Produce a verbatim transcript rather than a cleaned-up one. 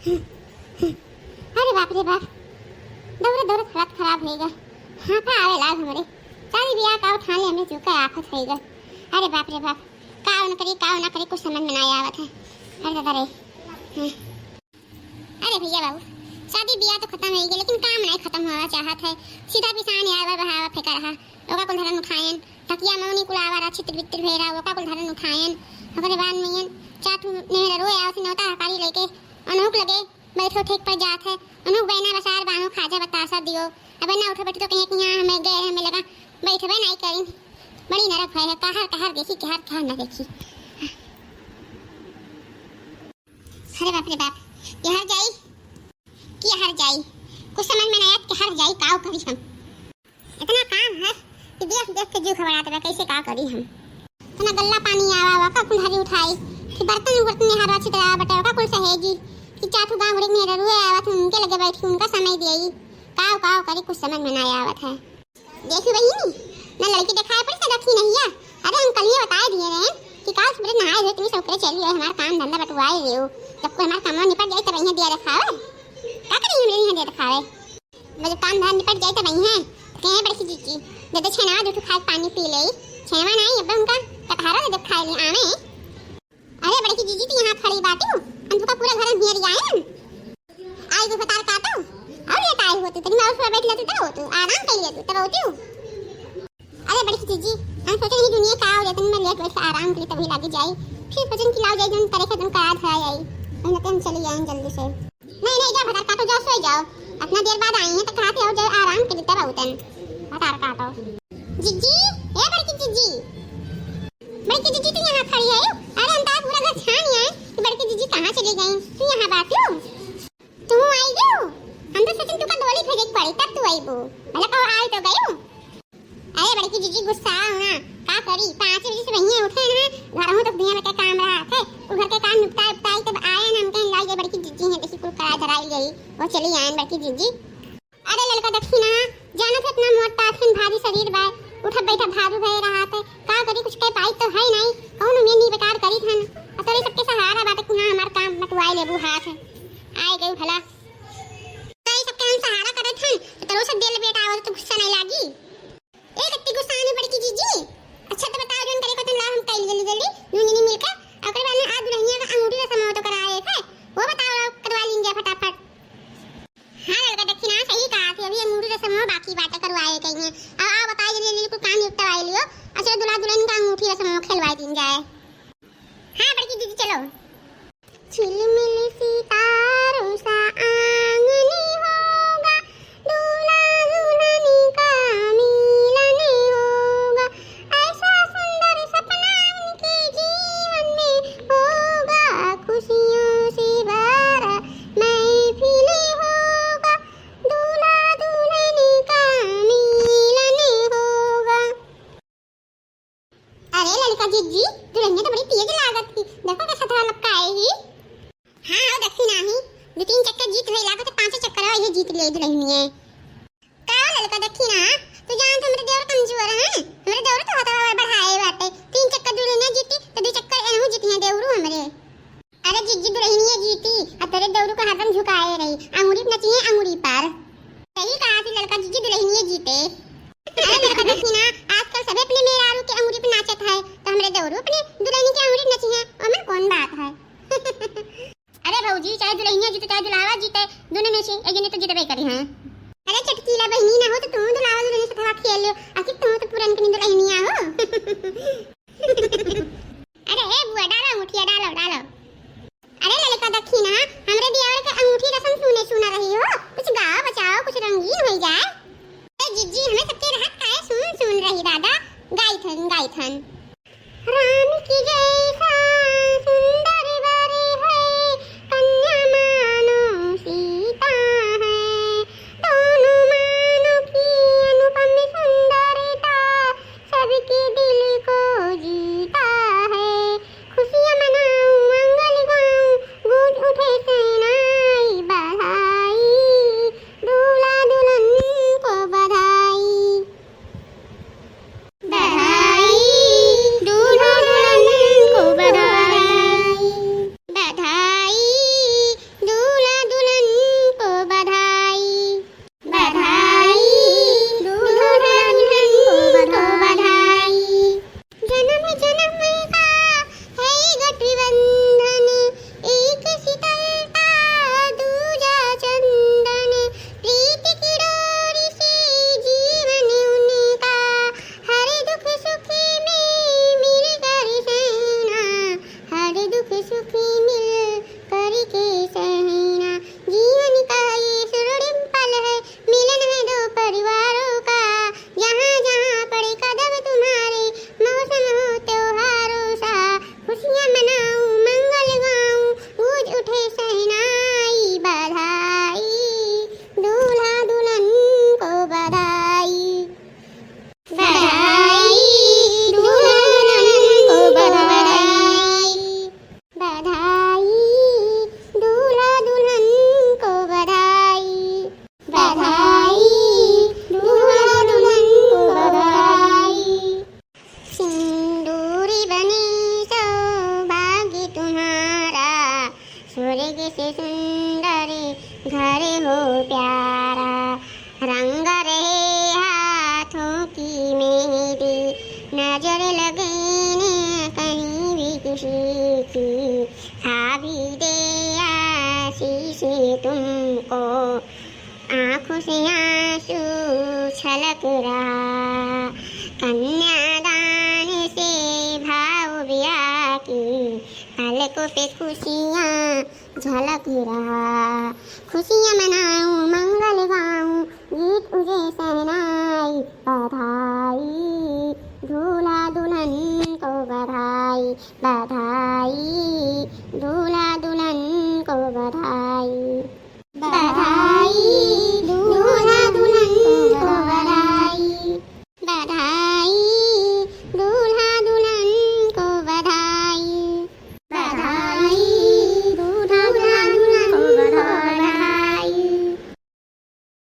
अरे बाप रे बाप, दौड़त दौड़त हालत खराब होइ गए। हाँफा आवे लाग हमरे। शादी बियाह का ठान ले हमरे चूका आफत होइ गए। अरे बाप रे बाप, का न करी, का न करी, कुछ समझ में नाहीं आवत है। अरे दादा रे। हाँ। अरे भैया बाबू, शादी बियाह तो खतम होइ गए, लेकिन काम नाहीं खतम होवा चाहत है। सीधा पिसान आवा बहावा फेंका रहा, ओका कुल धरन उठायन, ढकिया मौनी कुल आवा रहा, छितिर बितिर भेरा, ओका कुल धरन उठायन। ओकरे बाद में यन चार ठू मेहरारू आवत है, नेवता हकारी लेके, अनहुक लगे बैठो ठीक पर जात है, अनहुक बैना बसार बानो खाजा बतासा दियो। अब ना उठो बैठो तो कहीं कि हाँ हमें गए, हमें लगा बैठबे नाहीं करी। बड़ी नरक भय है, कहर कहर देखी, कहर कहर न देखी। अरे बाप रे बाप, केहर जाई, केहर जाई, कुछ समझ में नाहीं आवत, केहर जाई, काव करी हम। इतना काम है कि देख देख के जीव घबरात बा, कैसे का करी हम। इतना गल्ला पानी आवा, ओका कुल हरी उठाई, कि बर्तन उर्तन निहारा छितरा बटे, ओका कुल सहेजी, कि चार ठू गाँव बूढ़े मेहरारू आवत हैं, उनके लगे बैठी, उनका समय देई, काव काव करी, कुछ समझ में नाहीं आवत है। देखी बहिनी, ना लड़की देखाए पड़ी, ना रखी नहीं है। अरे हम कल ही बताए दिए रहे कि काल सुबह नहाए धोए तुम सबके चली आए, हमारा काम धंधा बटुआए रहे हो, जब कोई हमारा काम निपट जाए तब यहाँ दिया देखावे। का करी हमरे यहाँ दिया देखावे? जब काम धंधा निपट जाए तब यहाँ कहे बड़की जीजी, दे दे छेना, दो ठो खाए पानी पी ले। छेना नाहीं, अब उनका कटहरा दे दे खाए ले आवे। अरे बड़की जीजी, तू यहाँ खड़ी बाटू, हम तुका पूरा घर में घेर आए। आई तू भतार काटो, और लेट आई होती, तनी मैं उस पर बैठ लेती तब होती, आराम कर लेती तब होती। अरे बड़की जीजी, हम सोचे नहीं दुनिया का हो जाता, मैं लेट बैठ के आराम करी तभी लागी जाई। फिर सोचन कि लाओ जाई, जन करे खत्म करा धरा जाई, वहीं तो हम चली आए जल्दी से। नहीं नहीं, जाओ भतार काटो, जाओ सोई जाओ, इतना देर बाद आई हैं तो कहा थी, आओ जाओ आराम करी तब होतन। भतार काटो। जीजी, ए बड़की जीजी, बड़की जीजी, तू यहाँ खड़ी है? अरे, हम तार पूरा घर छान आए कि बड़की जीजी कहाँ चली गई। तू यहाँ बाटू? तू आई गयो? हम तो सोचन तुका डोली भेजे के पड़ी, तब तू आईबू। भला कहो, आई तो गयो। अरे, बड़की जीजी, गुस्सा हो ना, का करी? पाँच बजे से वहीं उठे ना, घर में तो दुनिया में के काम रहा थे, वो घर के काम निपटाए उपटाए तब आए ना, हम कहें, लाई गई बड़की जीजी है, देखी कुल करा धराई गई, वो चली आए बड़की जीजी। अरे ललका दखिना, जानत है इतना मोट पाथिन भारी शरीर बा, उठब बैठब भारू भए रहा थे, का करी, कुछ कह पाई तो है नहीं, कौन उम्मीद नहीं बेकार करी थन। और तोरे सबके सहारा बाटे कि हाँ हमार काम बटुआए लेबू हाथ। आए गए भला। तोरे सबके हम सहारा करत हन, तो तोरो सब दिल बेटा आवत तो गुस्सा नहीं लागी। ए कत्ती गुस्सा आने बड़की जीजी। अच्छा तो बताओ जोन करे को तुम ला हम कई जल्दी जल्दी, दोनों जनी मिलकर, और ओकरे बाद में आज दुल्हनिया का अंगूठी रसम तो कराए थे, वो बताओ करवा लीन जाए फटाफट। हाँ ललका दखिना, सही कहा थी, अभी अंगूठी रसम बाकी बाटे करवाए कहीं। अब आओ बताए जल्दी जल्दी कुल काम निपटवाए लियो। अच्छा दुल्हा दुल्हन का अंगूठी रसम खेलवाए दीन जाए। हाँ बड़की दीदी चलो। झिलमिल सितारों सा आंगन होगा, दूल्हा दुल्हन का मिलन होगा, ऐसा सुंदर सपना उनके जीवन में होगा, खुशियों से भरा महफिल होगा, दूल्हा दुल्हन का मिलन होगा। अरे ललका जीजी, दुल्हनिया तो बड़ी तेज लागत ही, देखो कैसा थोड़ा लपकाए ही। हाँ, आओ देखी नाही, दो तीन चक्कर जीत गई लागत है, पांचों चक्कर ये जीत ले दुल्हनिया। का ललका दखिना, तू जानत हमरे देवर कमजोर हैं, हमरे देवर तो हथवा बढ़ाए बाटे, तीन चक्कर दुल्हनिया जीती तो दो चक्कर एहू जीती हैं देवरू हमरे। अरे जीजी दुल्हनिया जीती, अब तेरे देवरू का हरदम झुकाए रही, अंगूरी पे नचिए अंगूरी पर। सही कहा थी ललका जीजी दुल्हनिया जीते। अरे ललका दखिना, आजकल सभी अपने मेहरारू के अंगूरी पे नाचत है, तो हमरे देवरू अपने दुल्हनी के अंगूरी पे नचिए, ओमन कौन बात है। अरे भौजी, चाहे दुल्हनिया जीते, चाहे दुल्हावा जीते, दोनों में से एक जने तो जीतबे करी हैं। अरे चटकीला बहिनी ना हो तो तू दुल्हावा दुल्हनिया से थवा खेल लो, आखिर तू तो पुरनकनी दुल्हनिया हो। अरे ए बुआ, डालो अंगूठिया, डालो, डालो। अरे ललका दखिना, हमरे दियावर के अंगूठी रसम सुने सुना रही हो, कुछ गाओ बचाओ, कुछ रंगीन हो जाए। ए जीजी, हमें सबके रहत काहे सुन सुन रही दादा, गाई थन, गाई थन। राम की जैसा सुंदर वर है, कन्या मानो सीता है, दोनों मानो की अनुपम सुंदर। से सुंदर घर हो प्यारा, रंग रहे हाथों की मेहंदी, नजर लगे न कहीं भी किसी की, खा भी दे आशीष तुमको, आंखों से आंसू छलक रहा, कन्यादान से भाव ब्याह की, पलकों पे खुशियाँ झलक रहा। खुशियाँ मनाऊं, मंगल गाऊं, गीत उजे शहनाई, बधाई, दूल्हा दुल्हन को बधाई, बधाई, दूल्हा